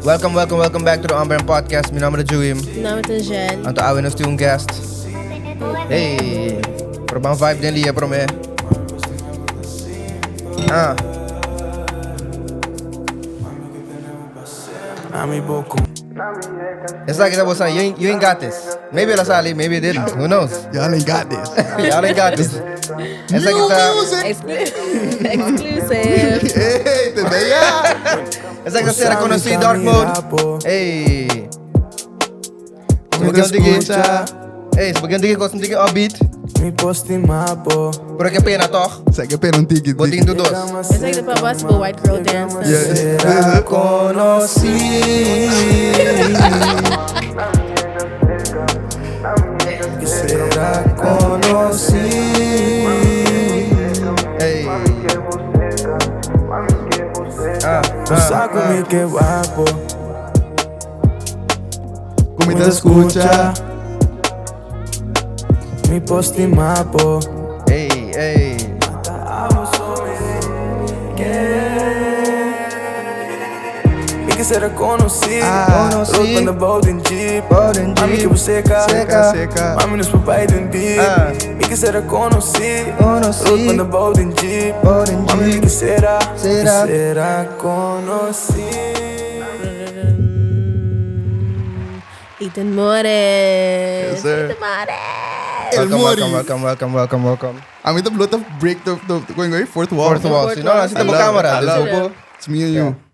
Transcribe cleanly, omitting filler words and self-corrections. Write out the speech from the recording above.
Welcome, welcome, welcome back to the On Brand Podcast. Mi nomber ta Juim. Mi nomber ta Jen. Anto awe nos tin un guest. Hey, pero ban vibe den lia prome. Ah. Esaki ta bosan, you ain't, you ain't got this. Maybe el a sali, maybe it didn't. Who knows? Y'all ain't got this. Y'all ain't got this. Esaki ta, Exclusive. Hey, te veía. esaki ta sera conocí Dark Mode. Hey. Mi ta escucha. Hey, se begin tiki kos, un tiki upbeat. Mi postimapo. Pero ke pena toch? Sa ke pena un tiki. Bo tin tu dos. It's like the possible white girl dance. Yeah. Será conocí. Que será conocí. Hey. Ah, No ah, saco ah. mi que guapo. Ku mi ta skucha. Mi postimapo. Hey, hey. Mi que será conocí. Conocí. Road van de Bowden Jeep. Bowden Mami Jeep. que seca. Seca. Seca. Mami nos papá de deep. Ah. Mi que será conocí. Conocí. Road van de Bowden Jeep. Bowden Mami mi Jeep. que será. Será. Que será conocí. Ethan Morris. Yes, sir. Ethan Morris. El Welcome, Mori. welcome, welcome, welcome, welcome, welcome. I'm in the blood of break the going fourth wall. Fourth wall. Fourth Si no, wall. así tengo I love it, cámara. I love Dus it. It's me and you.